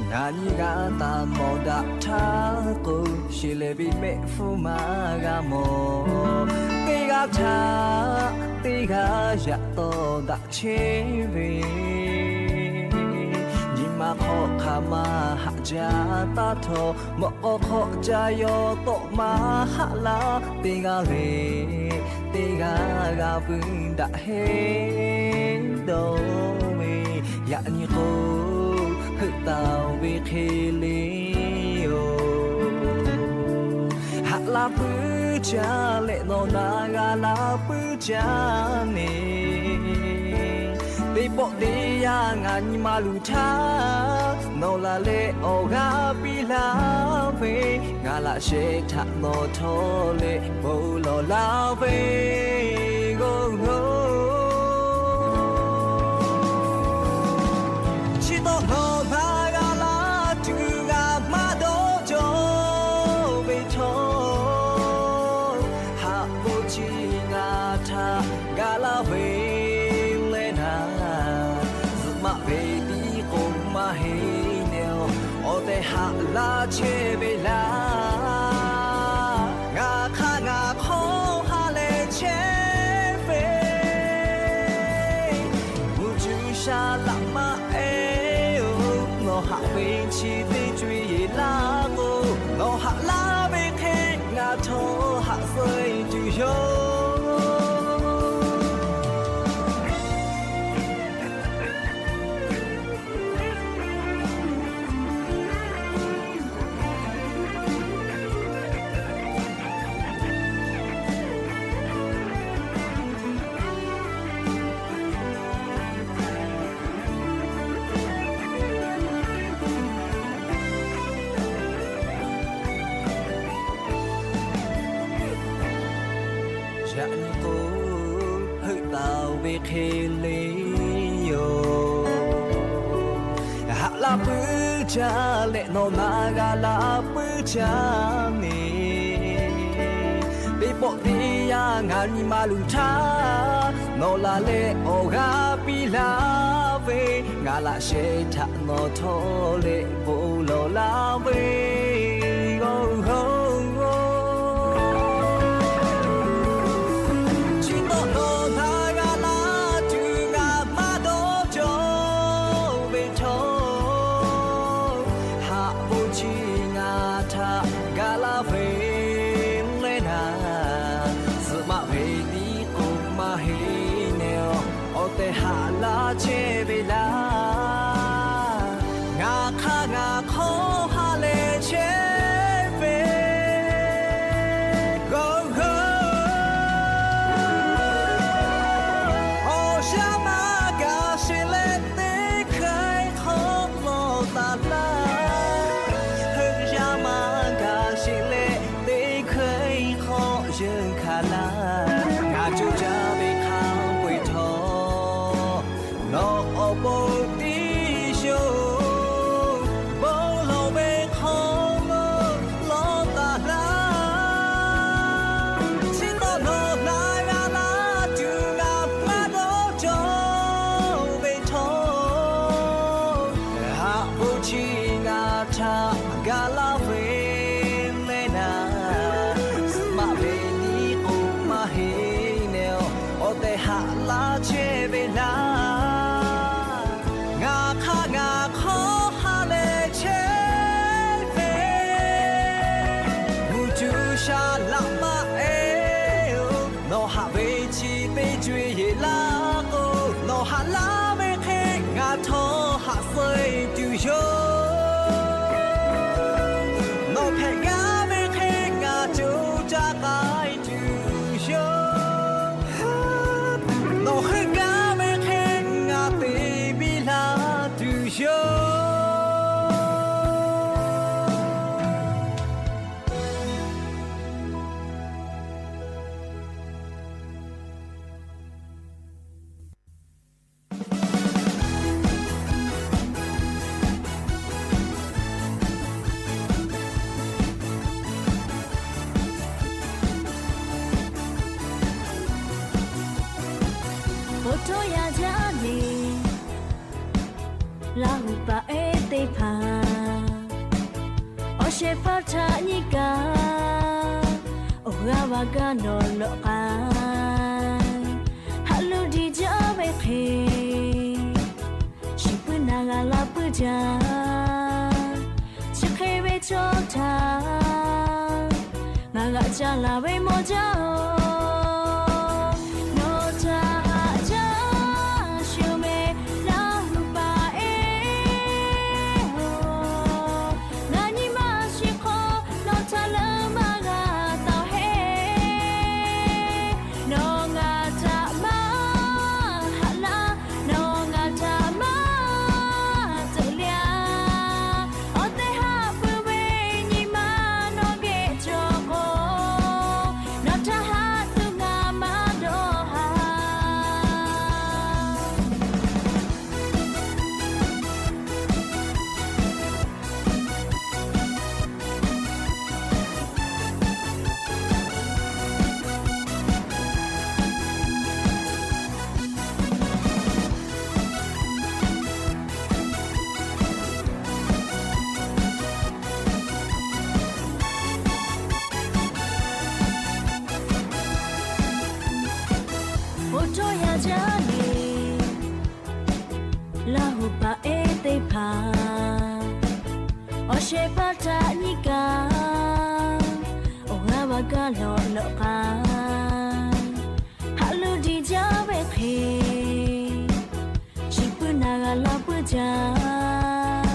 Ngaˬ nyi g'a taˍ mawˬ daꞈ htaˇ k'o, shiˍ leh ve mehˆ hpfuhˇ maˇ g'a mawˬ. Teˇ g'aˇ htaꞈ teˇ g'aˇ yaꞈ tawˇ daꞈ chehˇ ve, nyi ma hk'aw hk'aˬ ma haꞈ jaˇ taˇ htawˇ, mawꞈ k'aw hk'aw ca yaw tawˆ maˇ haˆ laˇ. Teˇ g'aˇ leh teˇ g'aˇ g'a vuiˬ daꞈ heˆ dawˇ ve, yaꞈ nyi k'o heuˆ taˍ ve hk'e le yoˬ. Haꞈ la puiˉ jaˇ leh nawˬ na g'a la puiˉ jaˇ ne, teˇ Pawˆ teˇ yanˇ ngaˬ nyi ma luˬ htaˇ, nawˬ laˬ leh awˬ g'aˇ piˇ laˇ ve, ngaˬ laꞈ sheh htaꞈ nawˬ htawˇ leh bon lawˬ laˇ ve, g'oˇ g'oˇ. Chi tawˇ nawˬ na g'a laˇ tuˬ ngaˬ maˇ dawˇ cawˬ ve htawˇ, haꞈ k'oˆ chi ngaˬ htaꞈ ga laˇ ve leh naˍ, zuhꞈ maˆ ve tiˉ k'o maˇ heˆ nehˬ, awˬ tehˬ haꞈ laˇ chehˇ ve laˇ. Ngaˬ hk'aˇ ngaˬ hk'awˇ ha leh chehˇ ve, mvuhˇ cuˇ sha laꞈ maˆ ehˉ-oˬ, nawˬ haꞈ ve chi teˇ co-e laˇ k'o, nawˬ haꞈ laˇ ve hk'e ngaˬ htawˇ haꞈ suh-e tuˬ yoˬ. Yaꞈ nyi k'o, heuˆ taˍ ve hk'e le yoˬ. Haꞈ laˇ puiˉ jaˇ leh nawˬ na g'a laˇ puiˉ jaˇ ne. Teˇ pawˆ teˇ yanˇ ngaˬ nyi ma luˬ htaˇ, nawˬ laˬ leh awˬ g'aˇ piˇ laˇ ve, ngaˬ laꞈ sheh htaꞈ nawˬ htawˇ leh bon lawˬ laˇ ve, g'oˇ g'oˇ. Chi tawˇ nawˬ na g'a laˇ tuˬ ngaˬ maˇ dawˇ cawˬ ve htawˇ, haꞈ k'oˆ chi ngaˬ htaꞈ ga laˇ ve leh naˍ, zuhꞈ maˆ ve tiˉ k'o maˇ heˆ nehˬ, awˬ tehˬ haꞈ laˇ chehˇ ve laˇ. Ngaˬ hk'aˇ ngaˬ hk'awˇ ha leh chehˇ ve, g'oˇ g'oˇ. Awˬ shaˉ maˇ gaˬ sheˍ leh teˇ hkawehˇ hk'awꞈ lawˬ taˍ laˇ. Heuˆ yaˇ maˇ gaˬ sheˍ leh teˇ hkawehˇ hk'awꞈ yeunˇ hkanˍ laˇ. Ngaˬ co caˇ ve hk'a peu-eˬ htawˇ, nawˬ awˬ pon tiˇ yoˬ. Bon lawˬ ve hk'awꞈ lawˬ taˍ laˇ. Chi tawˇ nawˬ na g'a laˇ tuˬ ngaˬ maˇ dawˇ cawˬ ve htawˇ, haꞈ k'oˆ chi ngaˬ htaꞈ ga laˇ ve leh naˍ, zuhꞈ maˆ ve tiˉ k'o maˇ heˆ nehˬ, awˬ tehˬ haꞈ laˇ chehˇ ve laˇ. Ngaˬ hk'aˇ ngaˬ hk'awˇ ha leh chehˇ ve, mvuhˇ cuˇ sha laꞈ maˆ ehˉ-oˬ, nawˬ haꞈ ve chi teˇ co-e laˇ k'o, nawˬ haꞈ laˇ ve hk'e ngaˬ htawˇ haꞈ suh-e tuˬ yoˬ. Nawˬ hpehꞈ gaˇ ve hk'e ngaˬ co caˇ k'ai tuˬ yoˬ. Nawˬ heuˆ gaˇ ve hk'e ngaˬ te biˇ laˇ tuˬ yoˬ. Awˬ htawˇ yaˇ jaˇ ve Laˇ huˍ paˍ ehˉ teˇ hpaˍ, awˬ shehˍ hpaˇ htaꞈ nyi kaꞈ, awˬ g'aˇ va gaˇ nawˬ lawꞈ k'ai. Haꞈ lo diˬ jaˇ ve hk'e, shiˍ puiˉ na g'a laˇ puiˉ jaˇ. Chi hk'e ve chaw htaꞈ ngaˬ g'aꞈ ca laˬ ve mawˬ jaˇ-oˬ. Nawˬ htaꞈ haꞈ jaˇ shuˍ ve Laˇ huˍ paˍ ehˉ-oˬ, ngaˬ nyi ma shiˍ hk'aw nawˬ htaꞈ leuˉ maˇ g'a taˍ heˆ. Nawˬ ngaˬ htaꞈ maˇ haꞈ laˇ, nawˬ ngaˬ Laˇ huˍ paˍ ehˉ teˇ hpaˍ, awˬ shehˍ hpaˇ htaꞈ nyi kaꞈ, awˬ g'aˇ va gaˇ lawꞈ lawꞈ k'a, haꞈ lo diˬ jaˇ ve hk'e, chi puiˉ na g'a laˇ puiˉ jaˇ.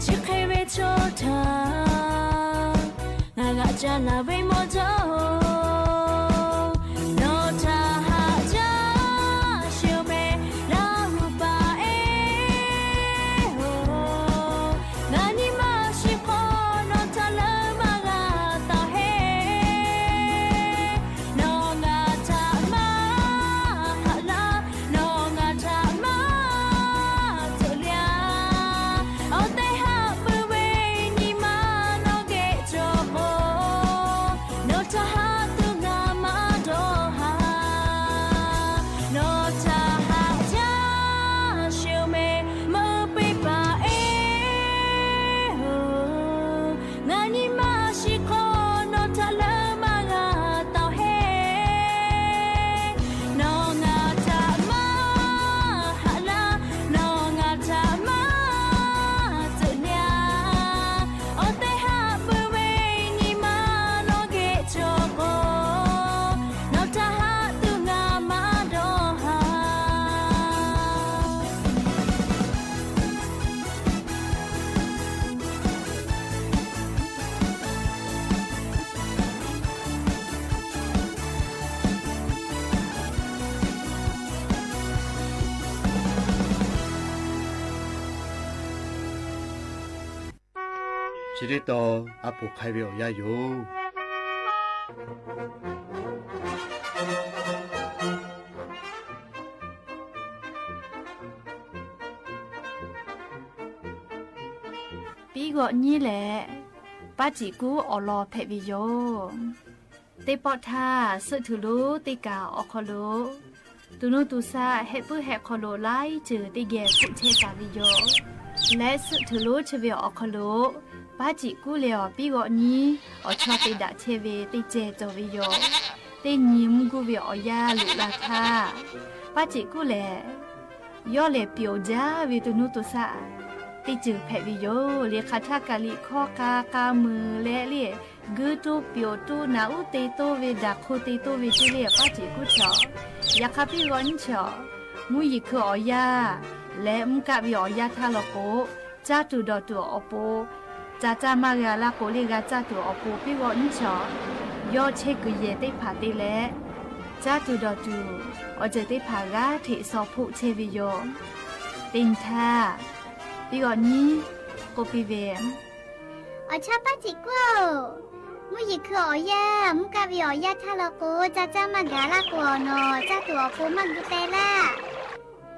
Chi hk'e ve chaw htaꞈ ngaˬ g'aꞈ ca laˬ ve mawˇ jaˇ-oˬ, nawˬ htaꞈ haꞈ jaˇ sheˍ-oˬ mehˍ, Laˇ huˍ paˍ ehˉ-oˬ. Ngaˬ nyi ma shiˍ hk'aw nawˬ htaꞈ leuˉ maˇ g'a taˍ heˆ. Nawˬ ngaˬ htaꞈ maˇ haꞈ laˇ, nawˬ ngaˬ htaꞈ maˇ tcuhꞈ le-a. Awˬ teˇ haˉ pui ve nyi ma nawˬ geh cawˬ k'o, nawˬ htaꞈ haꞈ tuˬ ngaˬ maˇ dawˇ haˍ. Nawˬ htaꞈ haꞈ jaˇ sheˍ-oˬ mehˍ, meuˇ peˇ paˍ ehˉ-oˬ. Ngaˬ nyi ma shiˍ hk'aw nawˬ htaꞈ leuˉ maˇ g'a taˍ heˆ. Nawˬ ngaˬ htaꞈ maˇ haꞈ laˇ, nawˬ ngaˬ htaꞈ maˇ tcuhꞈ le-a. Awˬ teˇ haˉ pui ve nyi ma nawˬ geh cawˬ k'o, nawˬ htaꞈ haꞈ tuˬ ngaˬ maˇ dawˇ haˍ. Chi teˇ taw a poˍ hk'ai ve awˬ yanˇ yoˬ. Piˉ g'awꞈ nyiˉ leh Paˉ ceꞈ kuˉ awˬ lawn hpehꞈ ve yoˬ. Teˇ pawˆ htaˇ, suhˆ htuꞈ lonˉ teˇ kaˬ awˬ hk'aw lo, to nuˇ to shaˆ heh puiˉ heh hk'aw lo laiˉ ceuˬ teˇ geh hpfuhˆ chehˇ taˍ ve yoˬ. Leh suhˆ htuꞈ lonˉ chi ve awˬ hk'aw lo, Paˉ ceꞈ kuˉ leh awˬ piˉ g'awꞈ nyiˉ awˬ chawˇ te daꞈ chehˇ ve teˇ ceh cawˬ ve yoˬ. Teˇ nyi mvuhˇ guˇ ve awˬ yanˇ loꞈ la htaˇ, Paˉ ceꞈ kuˉ lehˬ, yawˇ lehˬ pyonˍ jaˇ ve to nuˇ to shaˆ teˇ ceuˬ hpehꞈ ve yoˬ. Liꞈ hk'aˬ htaˇ kaꞈ liꞈ hkawˇ k'a k'a meuˍ leh le, guiˇ toˇ pyonˍ toˇ naꞈ uˉ te toˇ ve daꞈ hk'oˆ te toˇ ve ceˇ le, Paˉ ceꞈ kuˉ chaw. Yaꞈ hk'aˇ piˇ g'awꞈ nyiˉ chaw, mvuhˇ yeˬ hkui awˬ yanˇ leh mvuhˇ kaˆ ve awˬ yanˇ htaˇ law k'o, caˇ tuˬ dawˬ tuˬ awˬ pon ca caˇ maˇ g'a laˇ k'o le, g'a caˇ tuˬ awˬ pon piˇ g'awꞈ nyiˉ chaw, yawˇ chehˇ kuiˬ yehˬ teˇ hpaˍ te leh, caˇ tuˬ dawˬ tuˬ awˬ ceuˬ teˇ hpaˍ g'aˇ hteꞈ shaw hpoˆ chehˇ ve yoˬ. Teˇ nyi htaˇ, piˇ g'awꞈ nyiˉ k'oˆ piˇ ve, Awˬ chawˇ Paˉ ceꞈ kuˉ-oˬ, mvuhˇ yeˬ hkui awˬ yanˇ, mvuhˇ kaˆ ve awˬ yanˇ htaˇ law k'o, ca caˇ maˇ gaˬ laˇ k'o, awˬ nawˬ caˇ tuˬ awˬ pon maˇ gu teh laˇ.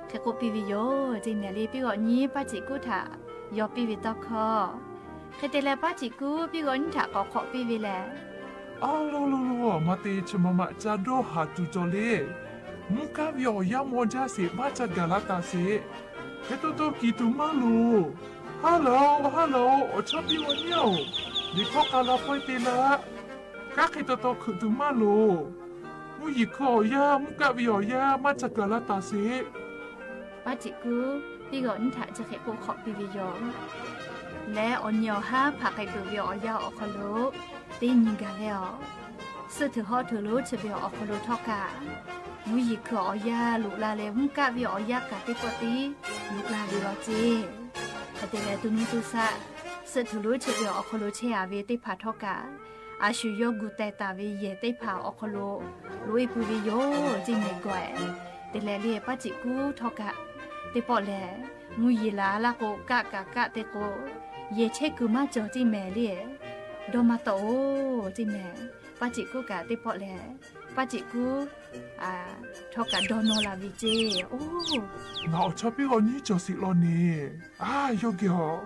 Hk'e k'oˆ piˇ ve yoˬ. Ceˇ mehˍ le, piˇ g'awꞈ nyiˉ Paˉ ceꞈ kuˉ htaꞈ yaw piˇ ve tawˇ hkawˇ. Hk'e te leh Paˉ ceꞈ kuˉ piˇ g'awꞈ nyiˉ htaꞈ k'awꞈ hk'awꞈ piˇ ve lehˬ, A lo lo lo, maˇ te chi ma ma ca dawˇ haˍ tuˬ cawˬ le. Mvuhˇ kaˆ ve awˬ yanˇ mawˇ jaˇ sheˍ, maˇ ca gaˬ laˇ taˍ sheˍ. Hk'e taw taw kiˬ tuˬ maˇ loˍ. Haˉ laˬ-oꞈ, haˉ laˬ-oꞈ, awˬ chawˇ piˇ g'awꞈ nyiˉ-oˬ, liꞈ hkawˇ k'a la pawehˇ te laˇ. Kanˉ hk'e taw taw hkui tuˬ maˇ loˍ. Mvuhˇ yeˬ hkui awˬ yanˇ, mvuhˇ kaˆ ve awˬ yanˇ maˇ ca gaˬ laˇ taˍ sheˍ. Paˉ ceꞈ kuˉ piˇ g'awꞈ nyiˉ htaꞈ chi hk'e k'oˆ hk'awꞈ piˇ ve yoˬ. Leh awˬ nyi awˬ haˉ hpaꞈ k'ai peuˬ ve awˬ yanˇ awˬ hk'aw lo teˇ nyi gaˬ leh, awˬ suhˆ htuꞈ hawˉ htuꞈ lonˉ chi ve awˬ hk'aw lo htawˇ kaꞈ, mvuhˇ yeˬ hkui awˬ yanˇ loꞈ la leh mvuhˇ kaˆ ve awˬ yanˇ kaꞈ teˇ pawˆ tiˉ loꞈ la ve law ceˇ. Hk'e te leh to nuˇ to shaˆ suhˆ htuꞈ lonˉ chi ve awˬ hk'aw lo chehˇ a ve teˇ hpaˍ htawˇ kaꞈ, a shu yawˇ gu teh taˍ ve yehˬ teˇ hpaˍ awˬ hk'aw lo loꞈ-e pui ve yoˬ ceˇ mehˍ gawˬ-e. Te leh le Paˉ ceꞈ kuˉ htawˇ kaꞈ, teˇ pawˆ lehˬ, mvuhˇ yeˬ laˬ laˇ k'o, kaˆ kaꞈ kaˆ te k'o, yehˬ chehˇ kuiˬ maˇ cawˬ ceˇ mehˍ le. Dawˇ maˇ tawˆ-oˬ ceˇ mehˍ. Paˉ ceꞈ kuˉ kaꞈ teˇ pawˆ lehˬ, Paˉ ceꞈ kuˉ htawˇ kaꞈ dawˇ nawˇ la ve ceˇ. Oˇ, ngaˬ awˬ chawˇ piˇ g'awꞈ nyiˉ cawˬ sheˍ law neˬ. A, yawˇ geh awˬ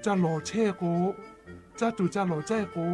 ca lawˬ chehˇ k'o, caˇ tuˬ ca lawˬ caˇ-e k'o,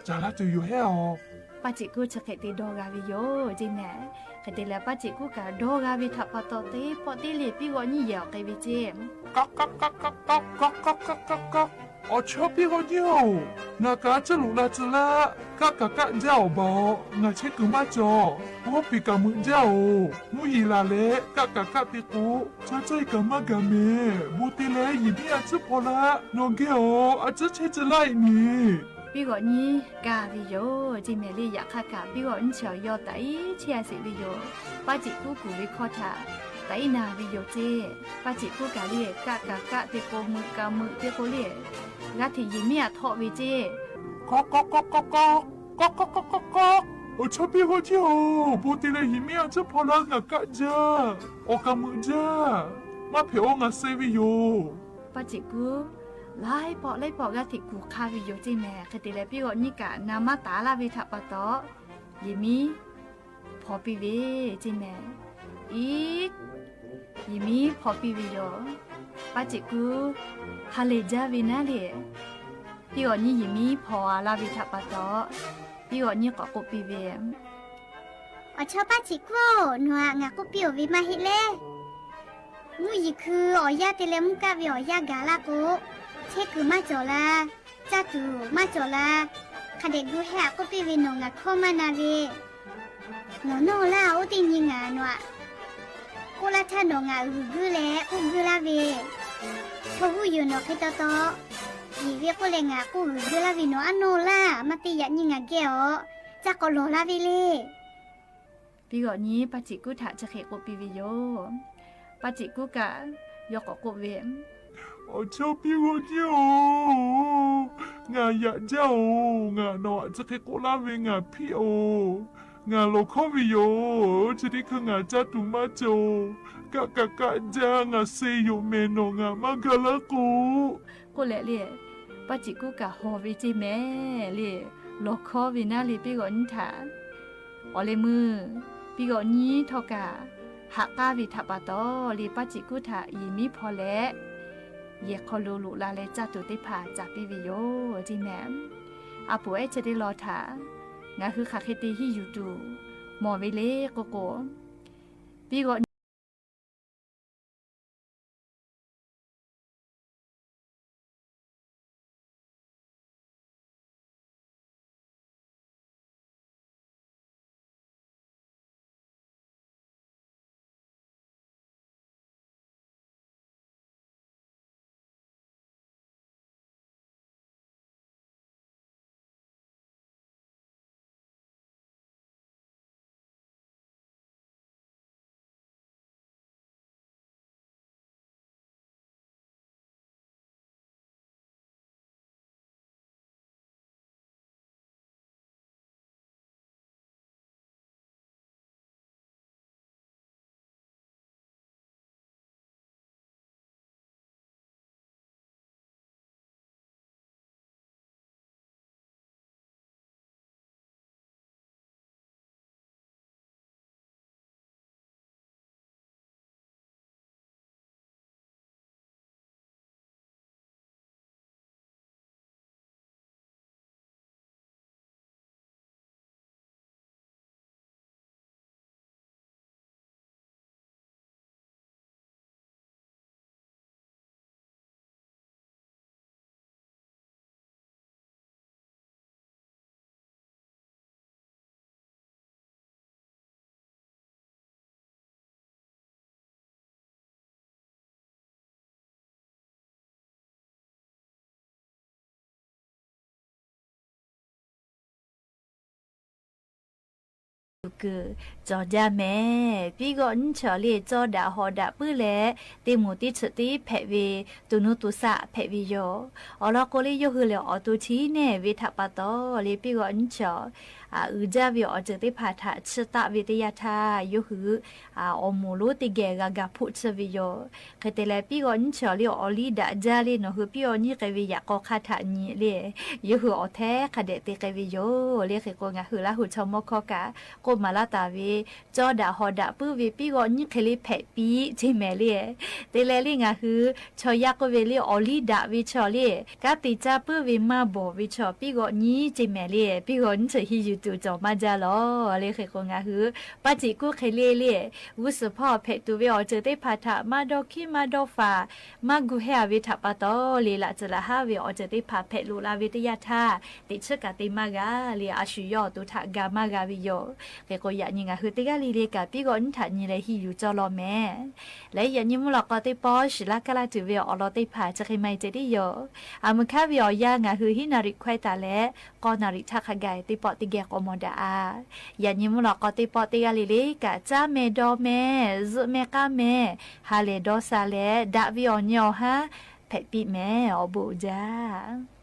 caˬ laˇ tuˬ yoˬ hehˉ-oˬ. Paˉ ceꞈ kuˉ chi hk'e te dawˇ g'a ve yoˬ ceˇ mehˍ. Hk'e te leh Paˉ ceꞈ kuˉ kaꞈ dawˇ g'a ve htaꞈ pa taw teˇ pawˆ teˇ le piˇ g'awꞈ nyiˉ yehˬ awˬ k'ai ve ceˇ. Kawˆ kawˆ kawˆ kawˆ kawˆ kawˆ kawˆ kawˆ kawˆ kawˆ. Awˬ chawˇ piˇ g'awˇ nyiˇ-oˬ, ngaˬ kaꞈ a ciˉ loꞈ la tcuh laˇ. Kaˆ kaꞈ kaˆ jaˇ awˬ baˬ-oꞈ. Ngaˬ chehˇ kuiˬ maˇ cawˬ. G'awˇ piˍ kaꞈ meuꞈ jaˇ-oˬ. Mvuhˇ yeˬ laˬ leh kaˆ kaꞈ kaˆ te k'o, caˇ caˇ-e kaꞈ maˇ gaˬ mehˍ. Bon te leh yehˬ miˉ a ciˉ hpaw laˇ. Nawˬ geh-oˬ, a ciˉ chehˇ tcuh laˇ-e nyi. Piˇ g'awꞈ nyiˇ kaˇ ve yoˬ ceˇ mehˍ le. Yaꞈ hk'aˇ kaꞈ piˇ g'awꞈ nyiˇ chi awˬ yawˇ taꞈ iˉ chehˇ a sheˍ ve yoˬ. Paˇ ceꞈ kuˉ kuˬ ve hkawˇ htaꞈ taꞈ iˉ na ve yoˬ ceˇ. Paˇ ceꞈ kuˉ kaꞈ le, kaˆ kaꞈ kaˆ te k'o, meuꞈ kaꞈ meuꞈ te k'o le, g'a hteꞈ yehˬ miˉ a htawˆ ve ceˇ. K'awꞈ k'awꞈ k'awꞈ k'awꞈ k'awꞈ, k'awꞈ k'awꞈ k'awꞈ k'awꞈ k'awꞈ. Awˬ chawˇ piˇ g'awˇ nyiˇ-oˬ, bon te leh yehˬ miˉ a ciˉ hpaw laˇ. Ngaˬ kaˆ jaˇ, awˬ kaꞈ meuꞈ jaˇ. Maˇ hpehꞈ-oˬ, ngaˬ suh ve yoˬ. Paˇ ceꞈ kuˉ laiˉ pawˆ laiˉ pawˆ g'a hteꞈ kuˬ hk'a ve yoˬ ceˇ mehˍ. Hk'e te leh piˇ g'awꞈ nyiˇ kaꞈ na maˇ taˍ laˇ ve htaꞈ pa taw, yehˬ miˉ hpaw piˇ ve ceˇ mehˍ. Iˉ, yehˬ miˉ hpaw piˇ ve yoˬ. Paˇ ceꞈ kuˉ ha lehˬ jaˇ ve naˉ le. Piˇ g'awꞈ nyiˇ yehˬ miˉ hpaw a laˇ ve htaꞈ pa taw, piˇ g'awꞈ nyiˇ k'awꞈ k'oˆ piˇ ve, Awˬ chawˇ paˇ ceꞈ kuˉ-oˬ, nawˬ htaꞈ ngaˬ k'oˆ piˇ-oˬ ve maˇ heˆ le. Mvuhˇ yeˬ hkui awˬ yaˇ te leh mvuhˇ kaˆ ve awˬ yaˇ gaˬ laˇ k'o, chehˇ kuiˬ maˇ cawˬ la, caˇ tuˬ maˇ cawˬ la. Hk'a dehꞈ gu heh a k'oˆ piˇ ve, nawˬ ngaˬ hkawˇ maˇ na ve. Nawˬ nawˇ laˇ, oˇ teˇ nyi ngaˬ nawˬ htaꞈ k'oˆ laˇ htaˇ nawˬ ngaˬ g'uiˬ guiˇ leh k'oˆ guiˇ laˇ ve, chaw huˉ yoˬ nawˬ hk'e taw taw, yeˬ ve k'oˆ leh ngaˬ k'oˆ g'uiˬ guiˇ laˇ ve, nawˬ aˉ nawˇ laˇ. Maˇ te yaꞈ nyi ngaˬ geh-oˬ, caˇ k'awꞈ lawˬ laˇ ve le. Piˇ g'awꞈ nyiˇ paˇ ceꞈ kuˉ htaꞈ chi hk'e k'oˆ piˇ ve yoˬ. Paˇ ceꞈ kuˉ kaꞈ yawˇ k'awꞈ k'oˆ ve, Awˬ chawˇ piˇ g'awꞈ nyiˇ-oˬ, ngaˬ yaꞈ jaˇ-oˬ. Ngaˬ nawˬ htaꞈ chi hk'e k'oˆ laˇ ve ngaˬ hpiˇ-oˬ. Ngaˬ lawˬ hkawˉ ve yoˬ. Chi teˇ hkui ngaˬ caˇ tuˬ maˇ cawˬ-oˬ. Kaˆ kaꞈ kaˆ jaˇ, ngaˬ suh yoˬ mehˍ, nawˬ ngaˬ maˇ gaˬ laˇ k'o, k'oˆ leh le, paˇ ceꞈ kuˉ kaꞈ hawˬ ve ceˇ mehˍ le. Lawˬ hkawˉ ve naˉ le piˇ g'awꞈ nyiˇ htaꞈ. Awˬ leh meuˇ piˇ g'awꞈ nyiˇ htawˇ kaꞈ haꞈ k'aˇ ve htaꞈ pa taw le, paˇ ceꞈ kuˉ htaꞈ yehˬ miˉ hpaw leh, yehˬ hk'aw lo loꞈ la leh caˇ tuˬ teˇ hpaˍ caˍ piˇ ve yoˬ ceˇ mehˍ. A poˍ ehˉ chi teˇ lawn htaꞈ ngaˬ hui hk'aˬ hk'e te hiˇ yuˬ tuˬ mawˬ ve le k'oˆ k'o, piˇ g'awꞈ nyiˇ kuiˬ cawˬ jaˇ mehˍ. Piˇ g'awꞈ nyiˇ chi awˬ le cawˇ daꞈ hawˍ daꞈ puiˉ leh, teˇ moˍ teˇ chi teˇ hpehꞈ ve, tuˬ nuˇ tuˬ saˆ hpehꞈ ve yoˬ. Awˬ lawn k'o le, yawˇ hui lehˬ awˬ to chi neˇ ve htaꞈ pa taw le, piˇ g'awꞈ nyiˇ chi awˬ uiˍ jaˇ ve awˬ ceuˬ teˇ hpaˍ htaꞈ chiˇ taˆ ve teˇ yanˇ htaˇ, yawˇ hui awˬ moˍ lonˉ teˇ geh g'a ga hpoˆ tsuhˇ ve yoˬ. Hk'e te leh, piˇ g'awꞈ nyiˇ chi awˬ le awˬ liˇ daꞈ jaˇ le, nawˬ hui piˇ g'awꞈ nyiˇ k'ai ve yaꞈ k'aw hk'aˇ htaꞈ nyi le, yawˇ hui awˬ hteˉ hk'a dehꞈ te k'ai ve yoˬ le. Hk'e k'o, ngaˬ hui Laˇ huˍ chaw mawˇ hkawˇ kaꞈ k'oˆ maˍ laˇ taˍ ve, cawˇ daꞈ hawˍ daꞈ puiˉ ve piˇ g'awꞈ nyiˇ hk'e le hpehꞈ piˇ ceˇ mehˍ le. Te leh le, ngaˬ hui chaw yaˇ k'oˆ ve le, awˬ liˇ daꞈ ve chaw le, kanˉ te caˇ puiˉ ve maˇ bawˬ ve chaw piˇ g'awꞈ nyiˇ ceˇ mehˍ le. Piˇ g'awꞈ nyiˇ chi hiˇ yuˬ tuˬ cawˬ maˇ jaˇ lawˬ le. Hk'e k'o ngaˬ hui paˇ ceꞈ kuˉ hk'e le le, g'uˇ suhˍ hpawˇ hpehꞈ tuˬ ve awˬ ceuˬ teˇ hpaˍ htaꞈ maˇ dawˇ hkiˉ maˇ dawˇ faˍ, maˇ gu hehˇ a ve htaꞈ pa taw le, laꞈ tcuh laꞈ haˉ ve awˬ ceuˬ teˇ hpaˍ hpehꞈ loꞈ la ve teˇ yanˇ htaˇ, teꞈ chiˉ kaꞈ te maˇ g'a le. A shu yawˇ awˬ to htaꞈ ga maˇ g'a ve yoˬ. Hk'e k'o yaꞈ nyi ngaˬ hui teˇ g'aˇ le le kaꞈ piˇ g'awˆ nyiˇ htaꞈ nyi leh henˇ yuˬ cawˇ law mehˍ. Leh yaꞈ nyi mvuhˇ lawꞈ k'aw teˇ pawˆ shiˍ laˇ kaˇ laˇ tuˬ ve awˬ lawn teˇ hpaˍ chi hk'e maˇ heˆ ceh tiˉ yoˬ. A meuˬ hk'aˇ ve awˬ yanˇ ngaˬ hui hiˉ naˍ riꞈ hkawehˇ taˍ leh k'awˇ naˍ riꞈ htaˇ hk'a gaˬ teˇ pawˆ teˇ geh k'awꞈ mawˬ daꞈ a. Yaꞈ nyi mvuhˇ lawꞈ k'aw teˇ pawˆ teˇ g'aˇ le le kaꞈ caˇ meh dawˇ meh, zuhꞈ meh k'aˇ meh, ha lehˬ dawˇ sha leh daꞈ ve awˬ nyi awˬ haˉ hpehꞈ piˇ mehˍ. Awˬ bon uiˍ jaˇ.